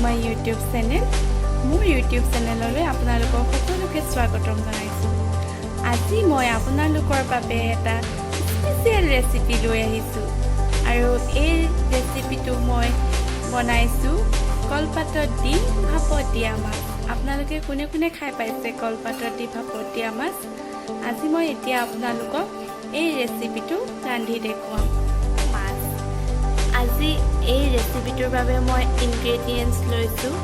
My YouTube channel. মোৰ YouTube চেনেললৈ আপোনালোকক সকলোকে স্বাগতম জনাইছোঁ। আজি মই আপোনালোকৰ বাবে এটা স্পেচিয়েল ৰেচিপি লৈ আহিছোঁ আৰু এই ৰেচিপিটো মই বনাইছোঁ কলপাতত দি ভাপত দিয়া মাছ। আপোনালোকে কোনে কোনে খাই পাইছে কলপাতত দি ভাপত দিয়া মাছ? আজি মই এতিয়া আপোনালোকক এই ৰেচিপিটো ৰান্ধি দেখুৱাম। মাছ আজি এই ৰেচিপিটোৰ বাবে মই ইনগ্ৰেডিয়েণ্টছ লৈছোঁ,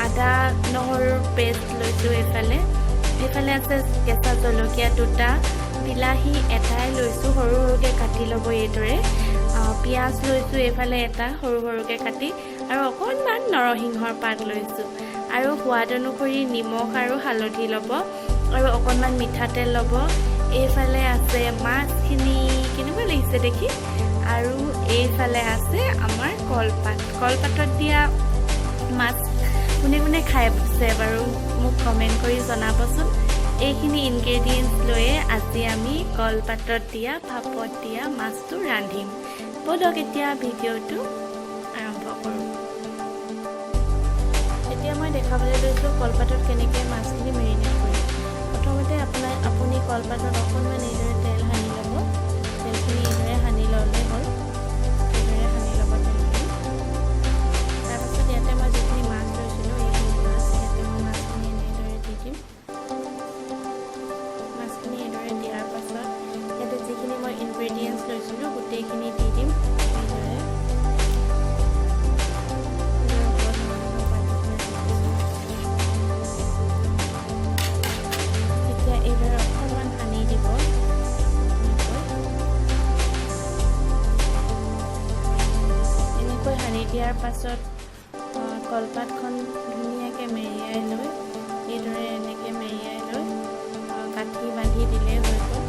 আদা নহৰুৰ পেষ্ট লৈছোঁ, এইফালে আছে কেঁচা জলকীয়া দুটা, বিলাহী এটাই লৈছোঁ, সৰু সৰুকৈ কাটি ল'ব এইদৰে। পিঁয়াজ লৈছোঁ এইফালে এটা সৰু সৰুকৈ কাটি আৰু অকণমান নৰসিংহৰ পাত লৈছোঁ আৰু সোৱাদ অনুসৰি নিমখ আৰু হালধি ল'ব আৰু অকণমান মিঠাতেল ল'ব। এইফালে আছে মাছখিনি, কেনেকুৱা লাগিছে দেখি! আৰু এইফালে আছে আমাৰ কলপাত। কলপাতত দিয়া মাছ কোনে কোনে খাই পাইছে বাৰু, মোক কমেণ্ট কৰি জনাবচোন। এইখিনি ইনগ্ৰেডিয়েণ্টছ লৈয়ে আজি আমি কলপাতত দিয়া ভাপত দিয়া মাছটো ৰান্ধিম। ব'লক, এতিয়া ভিডিঅ'টো আৰম্ভ কৰোঁ। এতিয়া মই দেখাবলৈ লৈছোঁ কলপাতত কেনেকৈ মাছখিনি মেৰিনেট কৰিম। প্ৰথমতে আপুনি কলপাতত অকণমান এইদৰে তেল সানি ল'ব। তেলখিনি এইদৰে সানি ল'লে হ'ল। এইদৰে সানি ল'ব তেলখিনি। তাৰপাছত ইয়াতে মই যিখিনি মাছ লৈছিলোঁ, এইখিনি মাছ, ইয়াতে মই মাছখিনি এনেদৰে দি দিম। মাছখিনি এইদৰে দিয়াৰ পাছত ইয়াতে যিখিনি মই ইনগ্ৰেডিয়েণ্টছ লৈছিলোঁ, গোটেইখিনি দি দিম এইদৰে। এইদৰে ওপৰত নৰসিংহ পাত দি পেলাই দি দিছোঁ। এতিয়া এইদৰে অকণমান সানি দিব এনেকৈ। এনেকৈ সানি দিয়াৰ পাছত কলপাতখন ধুনীয়াকৈ মেৰিয়াই লৈ, এইদৰে এনেকৈ মেৰিয়াই লৈ গাঁঠি বান্ধি দিলেই হৈ গ'ল।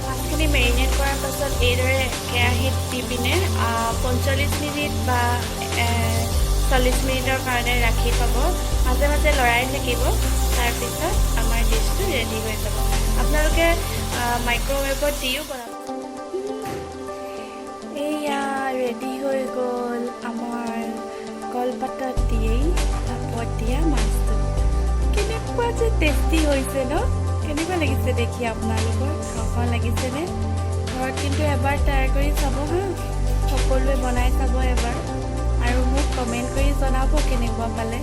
মাছখিনি মেৰিনেট কৰাৰ পাছত এইদৰে কেৰাহীত দি পিনে 45 মিনিট বা 40 মিনিটৰ কাৰণে ৰাখি থ'ব। মাজে মাজে লৰাই থাকিব। তাৰপিছত আমাৰ ডিছটো ৰেডি হৈ যাব। আপোনালোকে মাইক্ৰ'ৱেভত দিও বনাব। এইয়া ৰেডি হৈ গ'ল আমাৰ কলপাতত দিয়েই ভাপত দিয়া মাছটো। কেনেকুৱা যে টেষ্টি হৈছে ন? কেনেকুৱা লাগিছে দেখি আপোনালোকৰ? খাওঁ খাওঁ লাগিছেনে? ঘৰত কিন্তু এবাৰ ট্ৰাই কৰি চাব হা। সকলোৱে বনাই চাব এবাৰ আৰু মোক কমেণ্ট কৰি জনাব কেনেকুৱা পালে।